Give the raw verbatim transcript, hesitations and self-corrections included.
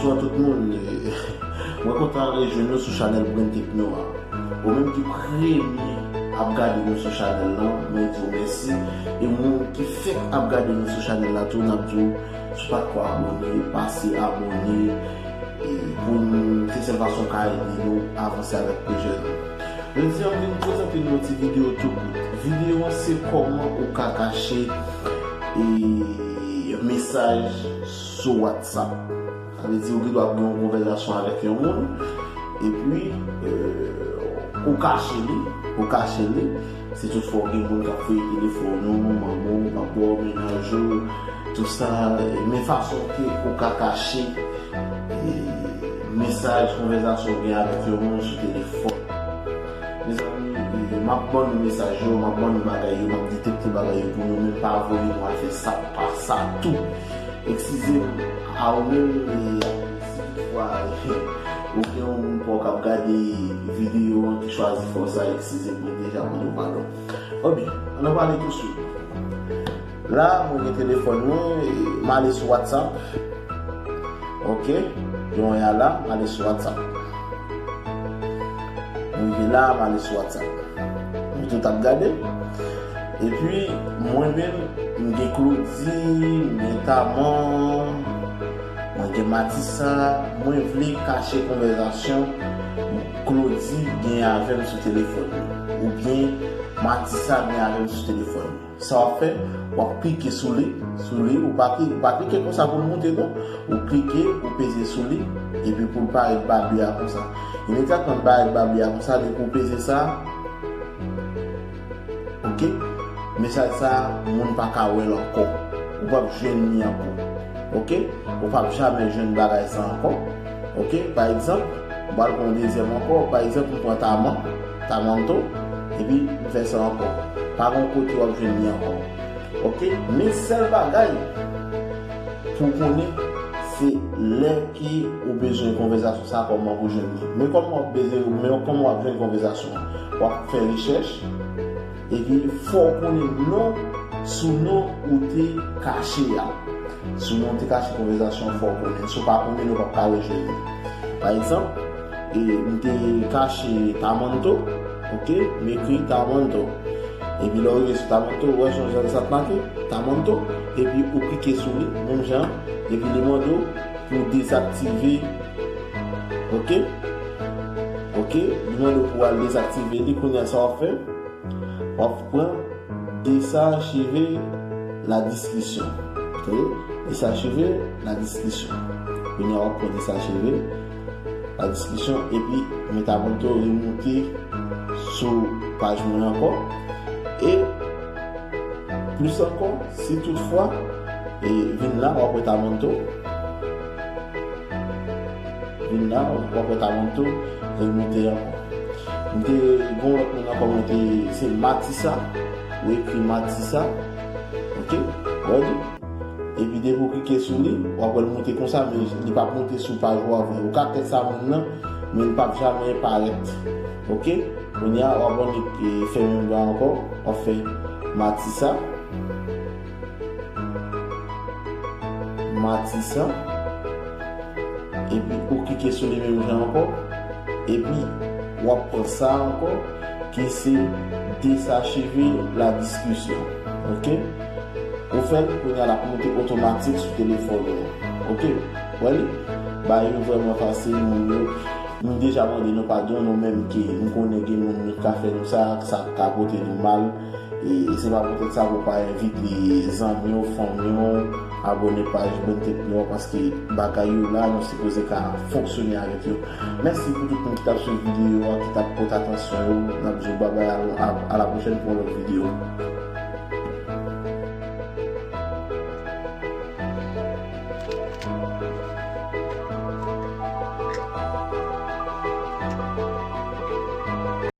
Bonswa tout moun. Mwen kontan rejwenn nou sou chanèl Brain Techno a. Ou menm ki premye ap gade nou sou chanèl lan, mwen di w mèsi. E moun ki fèk ap gade nou sou chanèl la tou, n ap di w, si w pa t ko abòne, pase abòne. E pou nou, se sèl fason w ka ede nou avanse avèk pwojè nou. Jodi a, m vin prezante nou yon ti videyo tou kout. Videyo an se kòman ou ka kache e, mesaj sou WhatsApp. Sa vle di ou gen dwa gen yon konvèzasyon avèk yon moun, epi, euh, ou kache li, ou kache li. Si toutfwa ou gen moun k ap fouye telefòn ou, manman w, papa w, mennaj ou, tou sa, men fason ke ou ka kache, e, mesaj, konvèzasyon ou gen avèk yon moun sou telefòn. Mezanmi, e, m ap ban nou mesaj yo, m ap ban nou bagay yo, m ap detekte bagay yo pou nou, men pa voye nou al fè sa, pa sa tou. Eskize m, a ou menm, e, si toutfwa, ou gen yon moun pa w k ap gade videyo an ki chwazi fè w sa, eskize m, mwen deja mande w padon. Obyen, ann pale touswit. La, mwen gen telefòn mwen, e, m ale sou WhatsApp. Ok, jan w wè a la, m ale sou WhatsApp. M rive la, m ale sou WhatsApp. Nou tout ap gade. Epi, mwen menm, m gen Claudy, m gen Taman, mwen gen Matissa. Mwen vle kache konvèzasyon Claudy gen avè m sou telefòn li, oubyen Matissa gen avè m sou telefòn li. Sa w ap fè, w ap klike sou li, sou li, ou pa kli-, ou pa klike konsa pou l moute non. Ou klike, ou peze sou li, epi pou l parèt babli a konsa. Imedyatman l parèt babli a konsa, depi w peze sa, ok, mesaj sa, moun pa ka wè l ankò. Ou p ap jwenn li ankò. Ok? Ou p ap jamè jwenn bagay sa ankò. Ok? Pa egzanp, m pral pran yon dezyèm ankò. Pa egzanp, m pran Taman, Tamanto, epi m fè sa ankò. Pa gen kote w ap jwenn li ankò. Ok? Men sèl bagay pou w konnen, se lè ke ou bezwen konvèzasyon sa, kòman pou jwenn li. Men kòman w ap bezwen, men kòman w ap jwenn konvèzasyon an? W ap fè rechèch, epi fò w konnen non, sou non ou te kache a. Sou non ou te kache konvèzasyon an, fò w konnen. Si w pa konnen, nou p ap ka rejwenn li. Pa egzanp, e, m te kache Tamanto, ok, m ekri Tamanto. Epi lè w rive sou Tamanto, ou wè jan sa t make, Tamanto, epi ou klike sou li, menm jan, epi li mande w pou dezaktive, ok, ok, li mande w pou w al dezaktive li, kounye a sa w ap fè, w ap pran désarchiver la discussion. Ok? Désarchiver la discussion. Kounye a w ap pran désarchiver la discussion epi Tamanto remoute sou paj mwen ankò. E plis ankò, si toutfwa, e vin la, w ap wè Tamanto. Vin la, w ap wè Tamanto remoute ankò. M te gen yon lòt moun ankò, mwen te, se Matissa. Ou ekri Matissa. Ok? Wè li. Epi depi w klike sou li, w ap wè l moute konsa, men li p ap moute sou paj ou a vre. Ou ka kèt sa moun nan, men li p ap jamè parèt. Ok? Kounye a, w ap annik, e, fè menm jan ankò. W ap fè Matissa. Matissa. Epi ou klike sou li menm jan ankò. Epi w ap pran sa ankò, ki se désarchiver la discussion. Ok? Ou fè l, kounye a l ap moute otomatik sou telefòn ou. Ok? Wè li? Bagay yo vrèman fasil, moun yo. M deja mande nou padon, nou menm ke m konnen gen moun nou ka fè nou sa, sa ka pote nou mal. E se pa poutèt sa pou w pa envite zanmi w, fanmi w, abòne paj Brain Techno an, paske bagay yo la, nou sipoze ka fonksyone avèk yo. Mèsi pou tout moun ki t ap swiv videyo a, ki t ap pote atansyon yo. N ap di w babay, a, a, a la pwochèn pou yon lòt videyo.